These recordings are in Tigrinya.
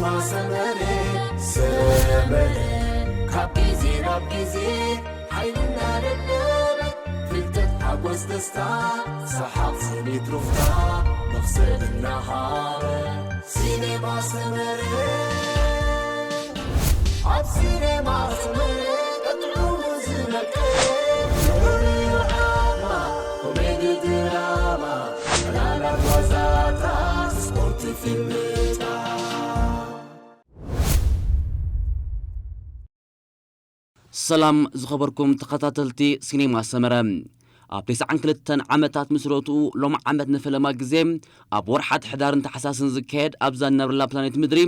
ሰመረ ሰመረ ካብ ግዜ ናብ ግዜ ሓይልና ደደበ ፍልጠት ሓጎስ ደስታ ሰሓቕ ስኒት ሩፍታ መኽሰብ እናሃበ ሲኔማ ሰመረ ኣብ ሲኔማ ሰመረ ቀጥዑ ዝነቀ ኮሜዲ ድራማ ዕላላት ዋዛታት ስፖርት ፊልምታት ሰላም ዝኸበርኩም ተኸታተልቲ ሲኔማ ሰመረ። ኣብ ተስዓን ክልተን ዓመታት ምስረትኡ ሎም ዓመት ንፈለማ ግዜ ኣብ ወርሓት ሕዳርን ታሕሳስን ዝካየድ ኣብዛ ንነብረላ ፕላኔት ምድሪ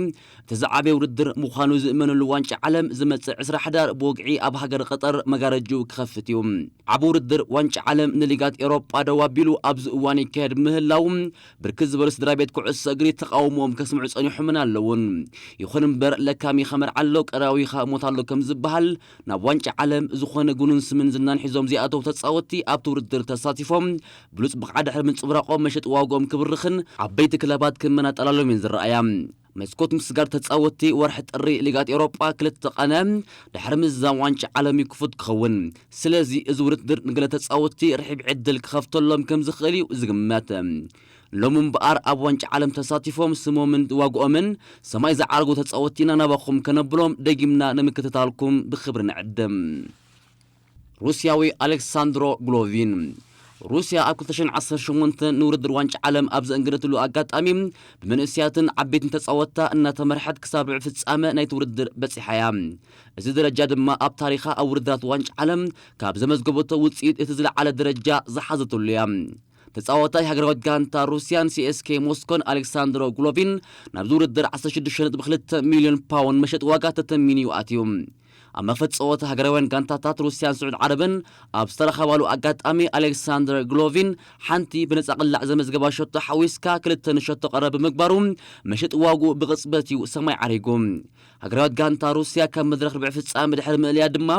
እቲ ዝዓበየ ውድድር ምዃኑ ዝእመነሉ ዋንጫ ዓለም ዝመጽእ ዕስራ ሕዳር ብወግዒ ኣብ ሃገር ቀጠር መጋረጅኡ ክኸፍት እዩ። ዓቢ ውድድር ዋንጫ ዓለም ንሊጋት ኤሮጳ ደው ኣቢሉ ኣብዚ እዋን ይካየድ ምህላዉ ብርክት ዝበሉ ስድራ ቤት ኩዕሶ እግሪ ተቓውሞኦም ከስምዑ ጸኒሖምን ኣለውን። ይኹን እምበር ለካሚ ከመርዓ ኣሎ ቀራዊኻ ሞት ኣሎ ከም ዝበሃል ናብ ዋንጫ ዓለም ዝኾነ ጉኑን ስምን ዝናን ሒዞም ዝኣተው ተጻወትቲ ኣብቲ ውድድር ተሳቲፎም ብሉጽ ብቕዓት ድሕሪ ምንጽብራቖም መሸጢ ዋግኦም ክብርኽን ዓበይቲ ክለባት ክመናጠላሎም እየን ዝረኣያ። መስኮት ምስጋር ተጻወትቲ ወርሒ ጥሪ ሊጋት ኤሮጳ ክልተ ቀነ ድሕሪ ምዝዛም ዋንጫ ዓለም እዩ ክፉት ክኸውን። ስለዚ እዚ ውድድር ንገለ ተጻወትቲ ርሒብ ዕድል ክኸፍተሎም ከም ዝኽእል እዩ ዝግመት። ሎም እምበኣር ኣብ ዋንጫ ዓለም ተሳቲፎም ስሞምን ዋግኦምን ሰማይ ዝዓርጉ ተጻወትቲ ኢና ናባኹም ከነብሎም ደጊምና ንምክትታልኩም ብኽብሪ ንዕድም። ሩስያዊ ኣሌክሳንድሮ ግሎቪን ሩስያ ኣብ ክልተ ሽሕን ዓሰርተ ሸሞንተን ንውድድር ዋንጫ ዓለም ኣብ ዘእንገደትሉ ኣጋጣሚ ብመንእሰያትን ዓበይትን ተጻወትታ እናተመርሐት ክሳብ ርብዒ ፍጻመ ናይቲ ውድድር በጺሓ እያ። እዚ ደረጃ ድማ ኣብ ታሪኻ ኣብ ውድድራት ዋንጫ ዓለም ካብ ዘመዝገበቶ ውጽኢት እቲ ዝለዓለ ደረጃ ዝሓዘትሉ እያ። ተጻዋታይ ሃገራዊት ጋንታ ሩስያን ሲኤስኬ ሞስኮን ኣሌክሳንድሮ ግሎቪን ናብዚ ውድድር ዓሰርተ ሽዱሽተ ነጥቢ ክልተ ሚልዮን ፓውንድ መሸጢ ዋጋ ተተሚኑ እዩ ኣትዩ። ኣብ መኽፈቲ ጸወታ ሃገራውያን ጋንታታት ሩስያን ስዑድ ዓረብን ኣብ ዝተረኸባሉ ኣጋጣሚ ኣሌክሳንደር ግሎቪን ሓንቲ ብነጻ ቅላዕ ዘመዝገባ ሸቶ ሓዊስካ ክልተ ንሸቶ ቀረብ ብምግባሩ መሸጢ ዋግኡ ብቕጽበት እዩ ሰማይ ዓሪጉ። ሃገራዊት ጋንታ ሩስያ ካብ መድረኽ ርብዒ ፍጻመ ድሕሪ ምእልያ ድማ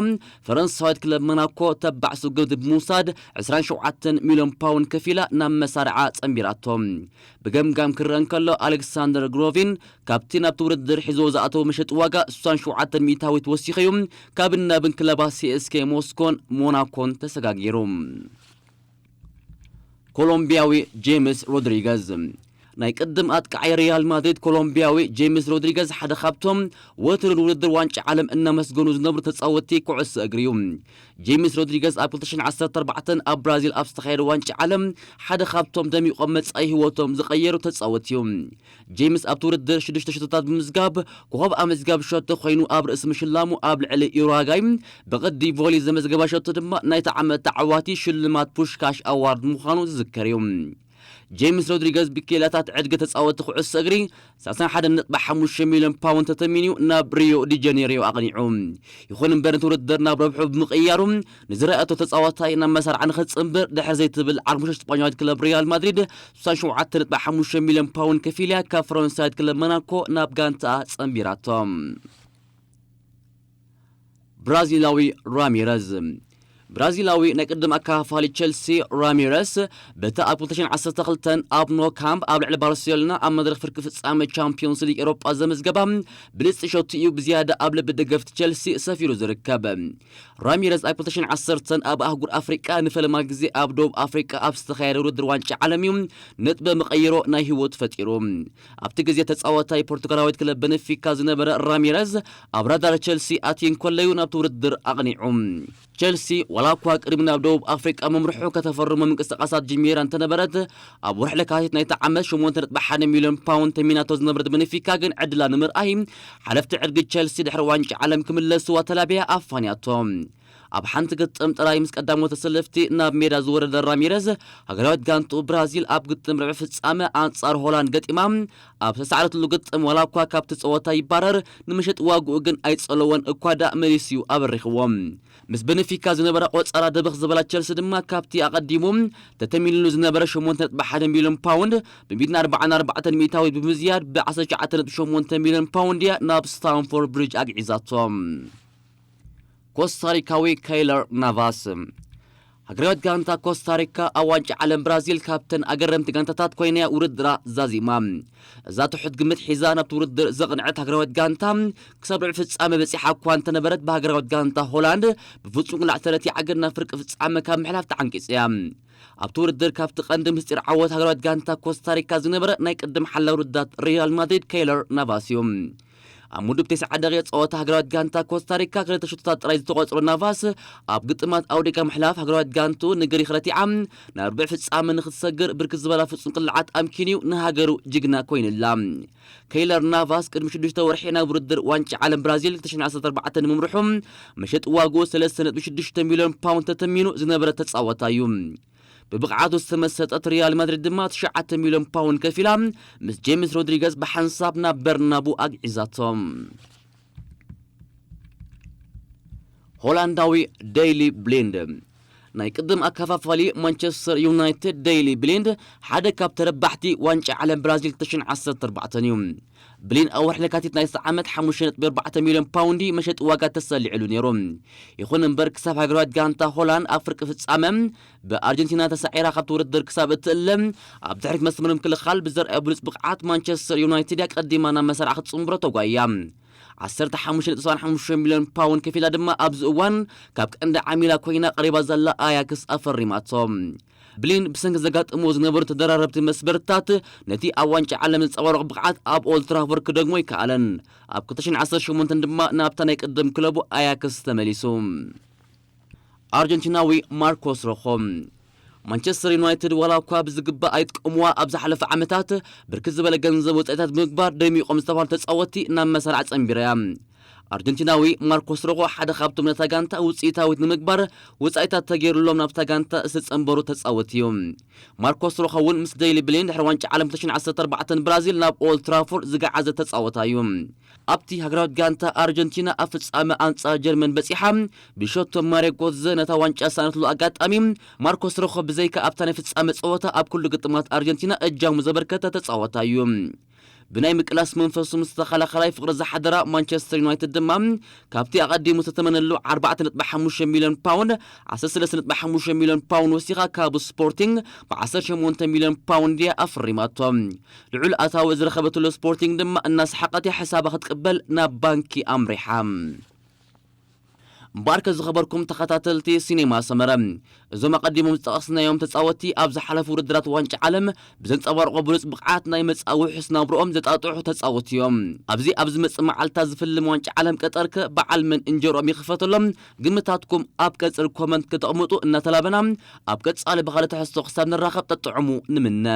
ፈረንሳዊት ክለብ ሞናኮ ተባዕ ስጉምቲ ብምውሳድ ዕስራን ሸውዓተን ሚልዮን ፓውንድ ከፊላ ናብ መሳርዓ ጸንቢራቶ። ብገምጋም ክረአ እንከሎ ኣሌክሳንደር ግሎቪን ካብቲ ናብቲ ውድድር ሒዝዎ ዝኣተወ መሸጢ ዋጋ ስሳን ሸውዓተን ሚእታዊት ወሲኸ እዩ ካብ እናብን ክለባት ሲኤስኬ ሞስኮን ሞናኮን ተሰጋጊሩ። ኮሎምቢያዊ ጄምስ ሮድሪገዝ ናይ ቅድም ኣጥቃዓይ ሪያል ማድሪድ ኮሎምቢያዊ ጄምስ ሮድሪገዝ ሓደ ካብቶም ወትሩ ንውድድር ዋንጫ ዓለም እናመስገኑ ዝነብሩ ተጻወትቲ ኩዕሶ እግሪ እዩ። ጄምስ ሮድሪገዝ ኣብ ክልተ ሽሕን ዓሰርተ ኣርባዕተን ኣብ ብራዚል ኣብ ዝተኻየደ ዋንጫ ዓለም ሓደ ካብቶም ደሚቖም መጻኢ ህይወቶም ዝቐየሩ ተጻወትቲ እዩ። ጄምስ ኣብቲ ውድድር ሽዱሽተ ሸቶታት ብምዝጋብ ኮኸብ ኣመዝጋቢ ሸቶ ኮይኑ ኣብ ርእሲ ምሽላሙ ኣብ ልዕሊ ኡራጋይ ብቕዲ ቮሊ ዘመዝገባ ሸቶ ድማ ናይቲ ዓመት ተዓዋቲ ሽልማት ፑሽካሽ ኣዋርድ ምዃኑ ዝዝከር እዩ። ጄምስ ሮድሪገዝ ብኬላታት ዕድገ ተጻወቲ ኩዕሶ እግሪ ሰላሳ ሓደ ነጥቢ ሓሙሽተ ሚልዮን ፓውንድ ተተሚንዩ ናብ ሪዮ ዲ ጀኔሪዮ ኣቕኒዑ። ይኹን እምበር ነቲ ውድድር ናብ ረብሑ ብምቕያሩ ንዝረኣየቶ ተጻዋታይ ናብ መሳርዓ ንኽጽንብር ድሕር ዘይትብል ዓርሞሾ ስጳኛዊት ክለብ ሪያል ማድሪድ ስሳን ሸውዓተ ነጥቢ ሓሙሽተ ሚልዮን ፓውንድ ከፊልያ ካብ ፈረንሳዊት ክለብ መናኮ ናብ ጋንታኣ ጸንቢራቶ። ብራዚላዊ ራሚረዝ ብራዚላዊ ናይ ቅድም ኣካፋፋሊ ቸልሲ ራሚረስ በቲ ኣብ ክልተ ሽሕን ዓሰርተ ክልተን ኣብ ኖ ካምፕ ኣብ ልዕሊ ባርሴሎና ኣብ መድረኽ ፍርቂ ፍጻመ ቻምፒዮንስ ሊግ ኤሮጳ ዘመዝገባ ብልጽቲ ሸቱ እዩ ብዝያዳ ኣብ ልቢ ደገፍቲ ቸልሲ ሰፊሩ ዝርከብ። ራሚረዝ ኣብ ክልተ ሽሕን ዓሰርተን ኣብ ኣህጉር ኣፍሪቃ ንፈለማ ግዜ ኣብ ደቡብ ኣፍሪቃ ኣብ ዝተኻየደ ውድድር ዋንጫ ዓለም እዩ ነጥበ መቐይሮ ናይ ህይወት ፈጢሩ። ኣብቲ ግዜ ተጻዋታይ ፖርቱጋላዊት ክለብ በነፊካ ዝነበረ ራሚረዝ ኣብ ራዳር ቸልሲ ኣትዩ እንከሎ እዩ ናብቲ ውድድር ኣቕኒዑ። ቸልሲ ዋላ እኳ ቅድሚ ናብ ደቡብ ኣፍሪቃ መምርሑ ከተፈርሞ ምንቅስቃሳት ጀሚራ እንተነበረት ኣብ ወርሒ ለካቲት ናይቲ ዓመት ሸሞንተ ነጥቢ ሓደ ሚልዮን ፓውንድ ተሚናቶ ዝነበረት በነፊካ ግን ዕድላ ንምርኣይ ሓለፍቲ ዕድጊ ቸልሲ ድሕሪ ዋንጫ ዓለም ክምለስዋ ተላብያ ኣፋንያቶ። ኣብ ሓንቲ ግጥም ጥራይ ምስ ቀዳሞት ተሰለፍቲ ናብ ሜዳ ዝወረደ ራሚረዝ ሃገራዊት ጋንትኡ ብራዚል ኣብ ግጥም ርብዒ ፍጻመ ኣንጻር ሆላንድ ገጢማ ኣብ ዝተሳዕረትሉ ግጥም ዋላ እኳ ካብቲ ጸወታ ይባረር ንመሸጢ ዋግኡ ግን ኣይጸለዎን እኳ ደኣ መሊሱ እዩ ኣበሪኽዎ። ምስ በነፊካ ዝነበራ ቆጸራ ደበኽ ዝበላ ቸልሲ ድማ ካብቲ ኣቐዲሙ ተተሚንሉ ዝነበረ ሸሞንተ ነጥቢ ሓደ ሚልዮን ፓውንድ ብሚእትን ኣርባዓን ኣርባዕተን ሚእታዊት ብምዝያድ ብ ዓሰርተ ትሽዓተ ነጥቢ ሸሞንተ ሚልዮን ፓውንድ እያ ናብ ስታንፎርድ ብሪጅ ኣግዒዛቶ። ኮስታሪካዊ ካይለር ናቫስ ሃገራዊት ጋንታ ኮስታሪካ ኣብ ዋንጫ ዓለም ብራዚል ካብተን ኣገረምቲ ጋንታታት ኮይና ውድድራ ዛዚማ። እዛ ትሑት ግምት ሒዛ ናብቲ ውድድር ዘቕንዐት ሃገራዊት ጋንታ ክሳብ ርብዒ ፍጻመ በጺሓ እኳ እንተነበረት፣ ብሃገራዊት ጋንታ ሆላንድ ብፍጹም ቅላዕ ተረቲዓ ግን ናብ ፍርቂ ፍጻመ ካብ ምሕላፍ ተዓንቂጻ እያ። ኣብቲ ውድድር ካብቲ ቀንዲ ምስጢር ዓወት ሃገራዊት ጋንታ ኮስታሪካ ዝነበረ ናይ ቅድም ሓላው ውድዳት ሪያል ማድሪድ ከይለር ናቫስ እዩ። ኣብ ምዱብ ተስዓ ደቂቕ ጸወታ ሃገራዊት ጋንታ ኮስታሪካ ክልተ ሽቶታት ጥራይ ዝተቖጽሮ ናቫስ ኣብ ግጥማት ኣውዲቃ ምሕላፍ ሃገራዊት ጋንቱ ንግሪኽ ረቲዓ ናብ ርብዒ ፍጻመ ንክትሰግር ብርክት ዝበላ ፍጹም ቅልዓት ኣምኪንዩ ንሃገሩ ጅግና ኮይኑላ። ከይለር ናቫስ ቅድሚ ሽዱሽተ ወርሒ ናብ ውድድር ዋንጫ ዓለም ብራዚል ክልተ ሽሕን ዓሰርተ ኣርባዕተን ንምምርሑ መሸጢ ዋግኡ ሰለስተ ነጥቢ ሽዱሽተ ሚልዮን ፓውንድ ተተሚኑ ዝነበረ ተጻወታ እዩ። ብብቕዓቱ ዝተመሰጠት ሪያል ማድሪድ ድማ ትሽዓተ ሚልዮን ፓውንድ ከፊላ ምስ ጄምስ ሮድሪገዝ ብሓንሳብ ናብ በርናቡ ኣግዒዛቶ። ሆላንዳዊ ዴይሊ ብሊንድ። ናይ ቅድም ኣከፋፋሊ ማንቸስተር ዩናይትድ ዴይሊ ብሊንድ ሓደ ካብ ተረባሕቲ ዋንጫ ዓለም ብራዚል ክልተ ሽሕን ዓሰርተ ኣርባዕተን እዩ። ብሊን ኣብ ወርሒ ለካቲት ናይዚ ዓመት ሓሙሽተ ነጥቢ ኣርባዕተ ሚልዮን ፓውንዲ መሸጢ ዋጋ ተሰሊዕሉ ነይሩ። ይኹን እምበር ክሳብ ሃገራዊት ጋንታ ሆላንድ ኣብ ፍርቂ ፍጻመ ብኣርጀንቲና ተሳዒራ ካብቲ ውድድር ክሳብ እትእለ ኣብ ድሕሪት መስመር ምክልኻል ብዘርእያ ብሉጽ ብቕዓት ማንቸስተር ዩናይትድ ኣቀዲማ ናብ መሰርዓ ክትጽንብሮ ተጓይያ። ዓሰርተ ሓሙሽተ ነጥቢ ሰብዓን ሓሙሽተ ሚልዮን ፓውንድ ከፊላ ድማ ኣብዚ እዋን ካብ ቀንዲ ዓሚላ ኮይና ቀሪባ ዘላ ኣያክስ ኣፈሪማቶ። ብሊን ብሰንኪ ዘጋጥምዎ ዝነበሩ ተደራረብቲ መስበርትታት ነቲ ኣብ ዋንጫ ዓለም ዘንጸባረቖ ብቕዓት ኣብ ኦልድ ትራፎርድ ክደግሞ ኣይከኣለን። ኣብ ክልተ ሽሕን ዓሰርተ ሸሞንተን ድማ ናብታ ናይ ቅድም ክለቡ ኣያክስ ተመሊሱ። ኣርጀንቲናዊ ማርኮስ ሮኾ። ማንቸስተር ዩናይትድ ዋላ እኳ ብዝግባእ ኣይጥቀምዋ ኣብ ዝሓለፈ ዓመታት ብርክት ዝበለ ገንዘብ ወጻኢታት ብምግባር ደሚቖም ዝተባህሉ ተጻወትቲ ናብ መሰርዓ ጸንቢራ እያ። ኣርጀንቲናዊ ማርኮስ ሮኾ ሓደ ካብቶም ነታ ጋንታ ውጽኢታዊት ንምግባር ወጻኢታት ተገይሩሎም ናብታ ጋንታ ዝተጸንበሩ ተጻወቲ እዩ። ማርኮስ ሮኾ እውን ምስ ዴይሊ ብሊን ድሕሪ ዋንጫ ዓለም ክልተ ሽሕን ዓሰርተ ኣርባዕተን ብራዚል ናብ ኦልድ ትራፎርድ ዝገዓዘ ተጻወታ እዩ። ኣብቲ ሃገራዊት ጋንታ ኣርጀንቲና ኣብ ፍጻመ ኣንጻር ጀርመን በጺሓ ብሸቶ ማርዮ ጎትዘ ነታ ዋንጫ ዝሰኣነትሉ ኣጋጣሚ፣ ማርኮስ ሮኾ ብዘይካ ኣብታ ናይ ፍጻመ ጸወታ ኣብ ኩሉ ግጥማት ኣርጀንቲና እጃሙ ዘበርከተ ተጻወታ እዩ። ብናይ ምቅላስ መንፈሱ ምስ ተኸላኸላይ ፍቕሪ ዝሓደራ ማንቸስተር ዩናይትድ ድማ ካብቲ ኣቐዲሙ ዝተተመነሉ ኣርባዕተ ነጥቢ ሓሙሽተ ሚልዮን ፓውንድ ዓሰርተ ሰለስተ ነጥቢ ሓሙሽተ ሚልዮን ፓውንድ ወሲኻ ካብ ስፖርቲንግ ብ ዓሰርተ ሸሞንተ ሚልዮን ፓውንድ እያ ኣፍሪማቶ። ልዑል ኣታዊ ዝረኸበትሉ ስፖርቲንግ ድማ እናሰሓቐት እያ ሕሳባ ክትቅበል ናብ ባንኪ ኣምሪሓ። እምበኣርከ ዝኸበርኩም ተኸታተልቲ ሲኔማ ሰመረ፣ እዞም ኣቐዲሞም ዝጠቐስናዮም ተጻወትቲ ኣብ ዝሓለፉ ውድድራት ዋንጫ ዓለም ብዘንጸባረቖ ብሉጽ ብቕዓት ናይ መጻኢ ውሑስ ናብርኦም ዘጣጥሑ ተጻወትቲ እዮም። ኣብዚ ኣብ ዝመጽእ መዓልታት ዝፍልም ዋንጫ ዓለም ቀጠርከ በዓል መን እንጀርኦም ይኽፈተሎም? ግምታትኩም ኣብ ቀጽሪ ኮመንት ከተቕምጡ እናተላበና፣ ኣብ ቀጻሊ ብኻልእ ትሕዝቶ ክሳብ ንራኸብ ጠጥዕሙ ንምነ።